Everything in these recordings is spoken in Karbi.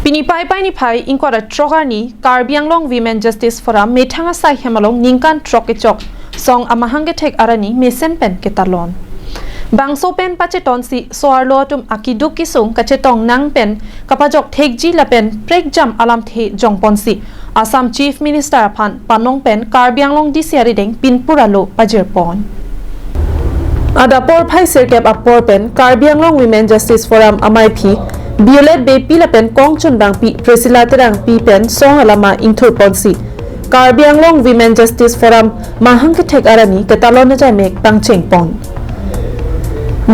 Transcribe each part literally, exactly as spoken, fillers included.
Pini Paipai niphai ingkoi ra throk arni Karbi Anglong Women Justice Forum methang asai hem along ningkan throk kechok song amahang kethek arni mesen pen ketalon. Bangso pen pachetonsi so-arlo atum akiduk kisung kachetong nang pen kapajok thekji lapen prekjam alamthe jongponsi Assam Chief Minister aphan panong pen Karbi Anglong D C arideng pinpur alo pajirpon. Adap porphai sirkep apor pen Karbi Anglong Women Justice Forum amaiphi Violet Beypi lapen kongchunbangpi Priscilla Terangpi pen song alama ingthurponsi Karbi Anglong Women Justice Forum mahang kethek arni ketalon ajaimek pangchengpon.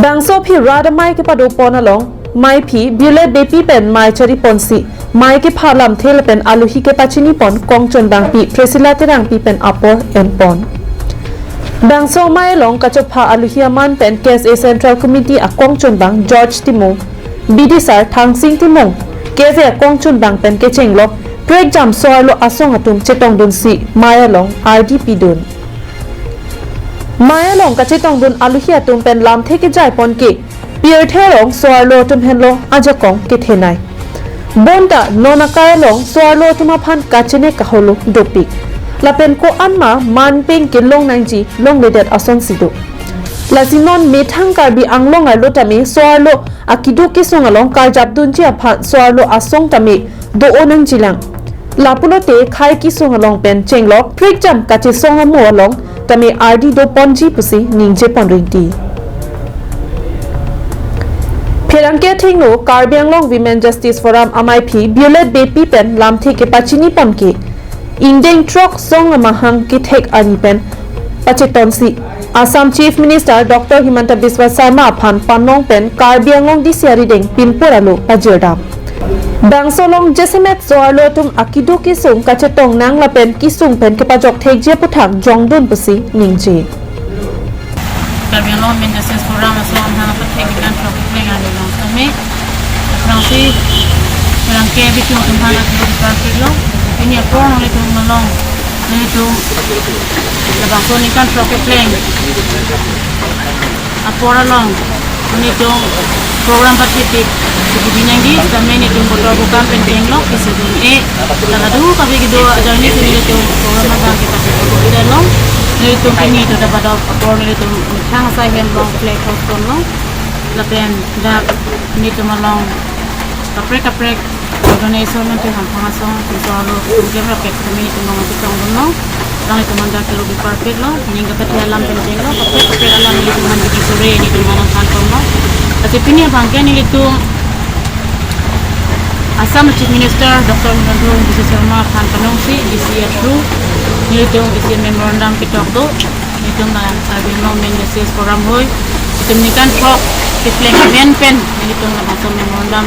Bangso aphi rat amei kepadopon along maiphi Violet Beypi pen mei chariponsi mei kepha alamthe lapen aluhi kepachinipon kongchunbangpi Priscilla Terangpi pen apor enpon. Bangso amei along kachopha aluhi aman pen K S A Central Committee akongchunbang George Timung, B D sir Thangsing Timung, K S A akongchunbang pen kechenglok prekjam so-arlo asong atum chetongdunsi mei along ardi pidun. Mei along kachetongdun aluhi atum pen lamthe kejaipon ke pirthe rong so-arlo atum henlo ajakong kethenei. Bonta non akai along so-arlo atum aphan kachene kaholo dopik. Lapen ko-an ma manpeng kelong nangji longledet asonsi do. Lasi non methang Karbi Anglong arlo tame so-arlo akiduk kisung along karjapdunji aphan so-arlo asong tame do-o nangjilang. Lapulote khei kisung along pen chenglok prekjam kachesong amo along tame ardi doponji pusi ningjepon rinti. Pherangke athengno Karbi Anglong Women Justice Forum amaiphi Violet Beypi pen lamthe kepachinipon ke ingdeng throk song amahang kethek arni pen pachetonsi Assam Chief Minister Doctor Himanta Biswa Sarma aphan panong pen Karbi Anglong D C arideng pinpur alo pajirdam. Bangso along jasemet so-arlo atum akiduk kisung kachetong nang lapen kisung pen kepajok thekji aputhak jongdun pusi ningje. Karbi Anglong Women Justice Forum aso amahang apathek ningkan throk kepleng arni along tame. Aphrangsi pherangke bitung atum aphan aklo parpik lo. Pini apor nanglitum along, nanglitum labangso ningkan throk kepleng apor along nanglitum program pathipik si kebi nangji, tame nanglitum kotor bukam pen chenglok kesedun e. Ladu kabi kedo ajoine si nanglitum program abang kita pekok kita long. Nanglitum pini to dapat apor nanglitum methang asai hem along flag hoist ponlong. Lapen dak nanglitum along kaprek kaprek organization nangtum hamphang asong, so-arlo, kem rapet kami nanglitum along chetongdunlong. Nanglitum aphan dak kelo bi parpik lo, ning kapathe alam pen chenglok, kaprek kaprek alam nanglitum aphan bidi sore nanglitum aphan thanponlong. Lasi pini abang ke nanglitum Assam Chief Minister Doctor Himanta Biswa Sarma aphan panongsi D C a through nanglitum isi memorandum ketok do. Nanglitum la Karbi Anglong Women Justice Forum hoi, itum ningkan throk kepleng amen pen nanglitum labangso memorandum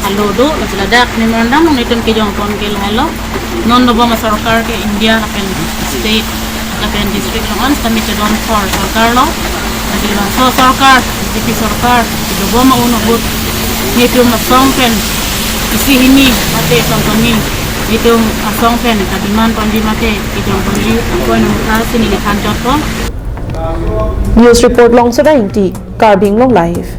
alo do, lasi ladak memorandum nanglitum kejongpon ke lahelo. Non dobom asorkar ke India lapen state lapen district along an sitame chedon apor sorkar lo. Lasi labangso sorkar, B J P sorkar dobom a-un ahut nanglitum asong pen isi hini mate song kami, nanglitum asong pen kademand ponji mate kejongponji apor nangkha si neli than chotpo. News report Longsoda Ingti, Karbi Anglong Live.